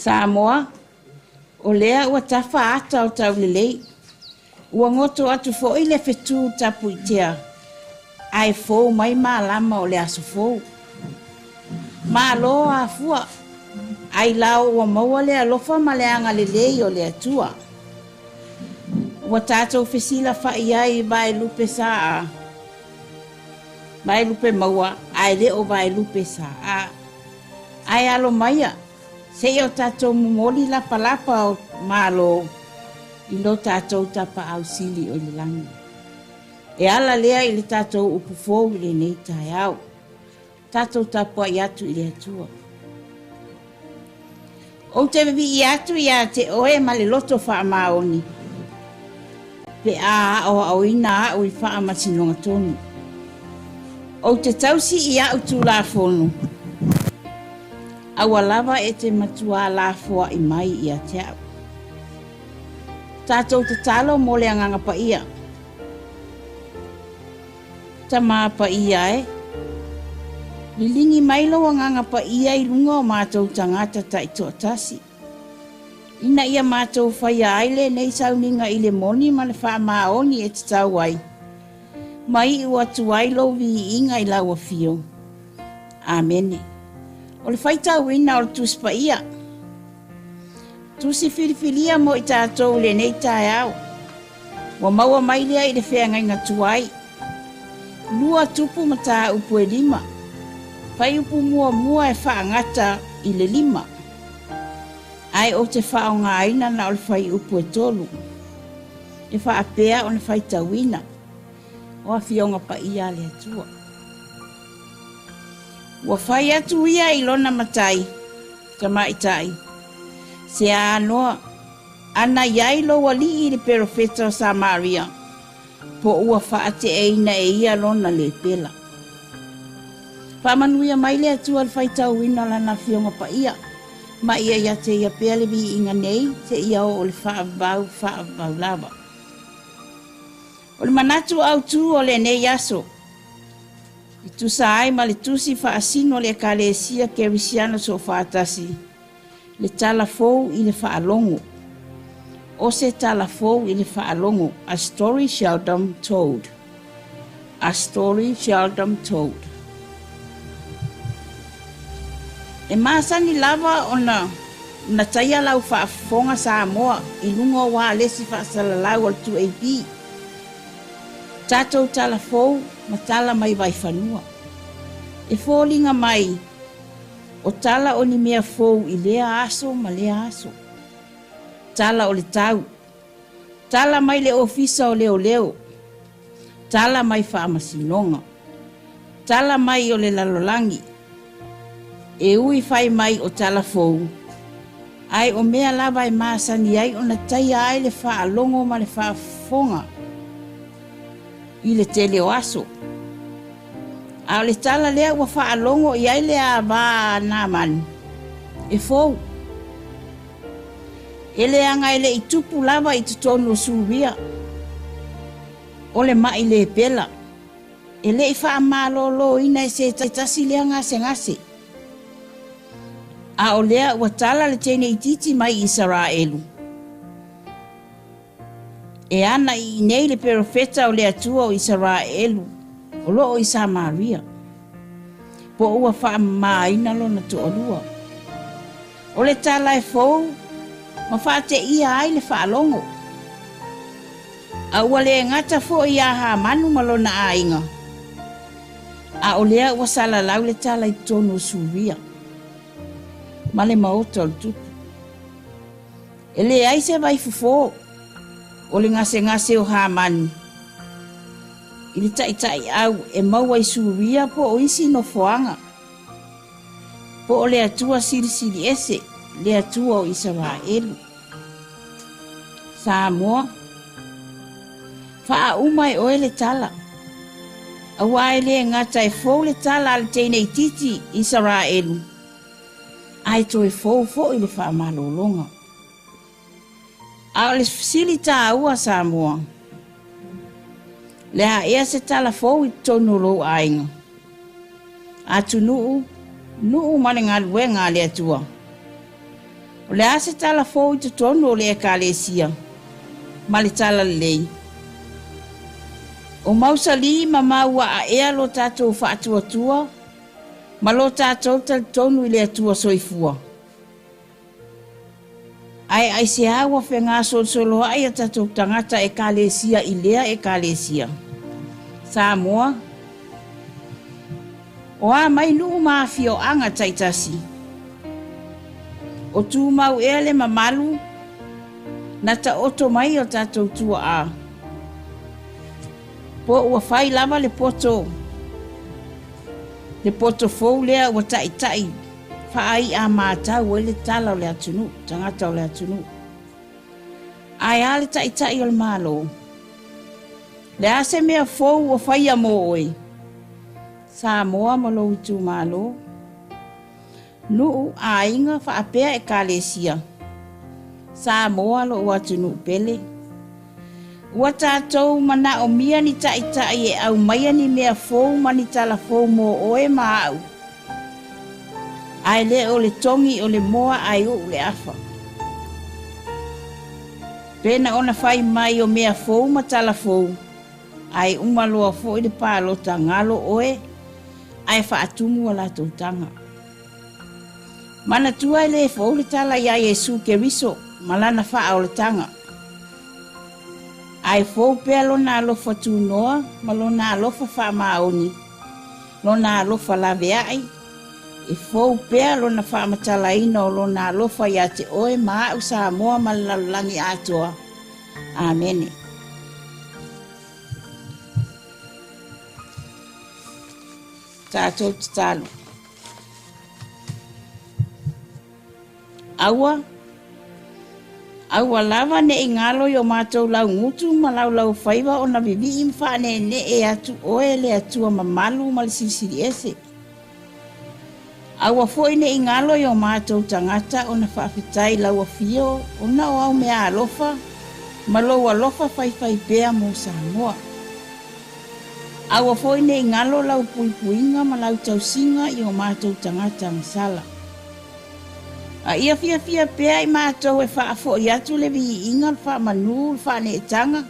Samoa, o lea ua tafa ata o taulelei, ua goto atu foi le fetu tapuitea, ae fou mai malama o le aso fou. Malo afua, ailao ua maua le alofa ma le agalelei o le Atua. Ua tatou fesilafa'i ai i vaelupe saa, vaelupe maua ae le o vaelupe saa. Ae alo maia, seia o tatou momoli lapalapa o malo i lo tatou Tapaau Sili o i le lagi. E ala lea i le tatou upu fou i lenei taeao. Tatou tapuai atu i le Atua. Ou te vivii atu ia te oe ma le loto faamaoni, pe a aoaoina au i faamasinoga tonu. Ou te tausi i a'u Tulafono, aua lava e te matuā lafoa'i mai ia te a'u. Tatou tatalo mo le Agaga Paia. Tama Paia e, liligi mai lou Agaga Paia i luga o matou tagata taitoatasi, ina ia matou faia ai lenei sauniga i le moni ma le faamaoni e tatau ai, ma iu atu ai lou viiga i lau Afio. Amene. O le faitauina o le Tusi Paia. Tusi filifilia mo i tatou i lenei taeao. Ua maua mai lea i le feagaiga tuai. Lua tupu mataupu e lima. Fuaiupu muamua e faagata i le lima. Ae ou te faaaogaina na o le fuaiupu e tolu. E faapea ona faitauina o Afioga Paia a le Atua. Ua fai atu ia i lona matai, tamaitai, Se anoa, ana i ai lou alii i le perofeta o Samaria, po ua faateaina e ia lona lepela. Faamanuia mai le Atua i le faitauina o Lana Afioga Paia, ma ia ia te Ia pea le viiga nei seia oo i le faavavau faavavau lava. O le manatu autu o lenei aso, e tusa ai ma le tusi faasino a le Ekalesia Kerisiano Soofaatasi, Le tala fou i le faalogo. O se tala fou i le faalogo, A story seldom told. A story seldom told. E masani lava ona ona taia lau faafofoga Samoa i luga o ualesi faasalalau a le 2AP. Tatou tala fou ma tala mai Vaifanua. E foliga mai O tala o ni mea fou i lea aso ma lea aso. Tala o le tau. Tala mai le Ofisa o Leoleo. Tala mai Faamasinoga. Tala mai o le lalolagi. E ui fai mai o tala fou, ae o mea lava e masani ai ona taia ai le faalogo ma le faafofoga i le tele o aso. A o le tala lea ua faalogo i ai le ava a Naamani, e fou. E leaga e le i tupu lava i totonu o Suria, o le maʻi lepela. E le i faamaloloina e se tasi lea gasegase. A o lea ua tala le teine itiiti mai Isaraelu. E ana i inei le perofeta o le Atua o Isaraelu o lo o i Samaria, po ua faamamaina lona toalua. O le tala e fou ma faateia ai le faalogo. A ua le gata foi iā Hamanu ma lona aiga, a o lea ua salalau le tala i totonu o Suria ma le maota o le tupu. E leai se vaifofo o le gasegase o Hamani i le taitaiau e maua i Suria po o isi nofoaga, po o le Atua Silisili Ese, le Atua o Isaraelu. Samoa, Faauma e oe le tala, aua e le gata e fou le tala a le teine itiiti Isaraelu, Ae toe fou foi le faamalologa. A o le fesili taua Samoa, le a ea se tala fou i totonu o lou aiga, atunuu, nuu ma le galuega a le Atua? O le a se tala fou i totonu o le Ekalesia ma le Talalelei? O mausali ma mauaa ea lo tatou faatuatua ma lo tatou talitonu i le Atua soifua? Ae aisea ua fegasolosoloai o tatou tagata Ekalesia i lea Ekalesia? Samoa, o a mai nuu ma afioaga taitasi? O tumau ea le mamalu na taoto mai o tatou tuaa? Po ua fai lava le poto, le poto fou lea ua taitai faai'a matau ai le tala o le atunuu, tagata o le atunuu. Ae a le taitai o le Malo? Le a se mea fou ua faia mo oe? Samoa ma lou itumalo, nuu, aiga faapea Ekalesia. Samoa lo'u atunuu pele. Ua tatou manaomia ni taitai e aumaia ni mea fou ma ni tala fou mo oe ma a'u. Ae le o le togi o le moa ae u'u le afa. Pe na ona fai mai o mea fou ma tala fou, ae uma loa fo'i le palota galo oe, ae faatumu a latou taga. Manatua e lē fou le tala iā Iesu Keriso ma lana faaolataga. Ae fou pea lona alofa tunoa ma lona alofa faamaoni, lona alofa laveai, e fou pea lona faamatalaina o lona alofa iā te oe ma a'u Samoa ma le lalolagi atoa. Amene. Tatou tatalo. Aua, aua lava ne'i galo i o matou laugutu ma laulaufaiva ona vivii ma faaneenee atu oe le Atua mamalu ma le Silisili Ese. Aua foi ne'i galo i o matou tagata ona faafetai lau afio ona o au mea alofa ma lou alofa faifaipea mo Samoa. Aua foi ne'i galo lau puipuiga ma lau tausiga i o matou tagata agasala. A ia fiafia pea i matou e faafo'i atu le viiga, le faamanū, le faaneetaga,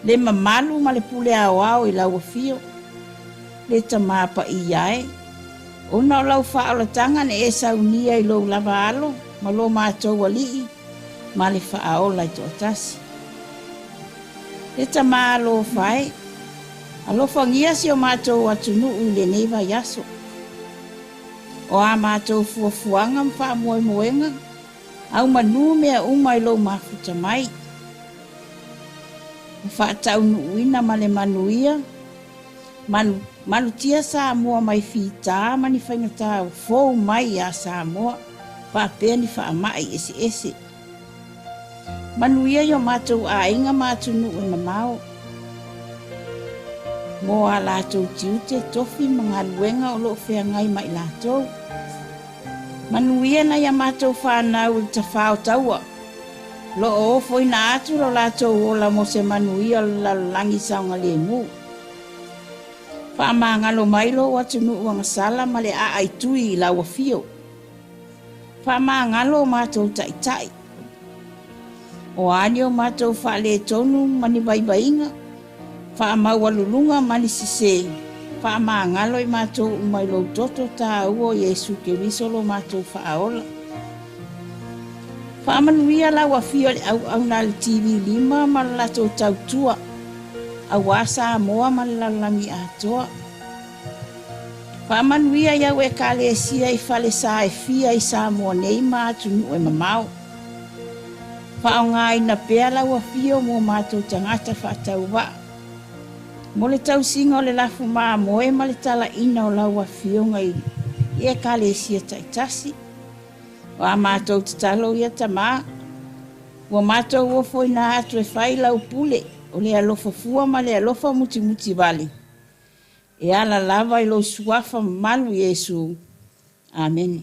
le mamalu ma le pule aoao i lau afio, le Tamā paia e, ona o lau faaolataga na e saunia i lou lava Alo ma lo matou Alii ma le Faaola e toatasi. Le Tamā alofa e, alofagia si o matou atunuu i lenei vaiaso. O a matou fuafuaga ma faamoemoega, aumanū mea uma i lou mafuta mai. Ua faataunuuina ma le manuia, manu, malutia Samoa mai fitā ma ni faigatā fou mai iā Samoa, faapea ni faama'i eseese. Manuia i o matou aiga ma atunuu e mamao. Mo a latou tiute, tofi ma galuega o loo feagai ma i latou. Manuia nai a matou fanau i le tafā o taua. Loo ofoina atu lo latou ola mo se manuia o le lalolagi saogalēmū. Faamagalo mai lou atunuu agasala ma le aai tui i lau afio. Faamagalo o matou taitai. O a ni o matou faaletonu ma ni vaivaiga, faamaualuluga ma ni sesē, faamagalo i matou uma i lou toto tāua o Iesu Keriso lo matou Faaola. Faamanuia lau afio i le auauna a le TV 5 ma le latou tautua, auā Samoa ma le lalolagi atoa. Faamanuia i au Ekalesia i falesa e fia i Samoa nei ma atunuu e mamao. Faaaogaina pea lau afio mo matou tagata faatauvaa, mo le tausiga o le lafu mamoe ma le talaina o lau afioga i Ekalesia taitasi. O a matou tatalo ia Tamā, ua matou ofoina atu e fai lau pule o le alofa fua ma le alofa mutimutivale, e ala lava i lou suafa mamalu Iesu. Amene.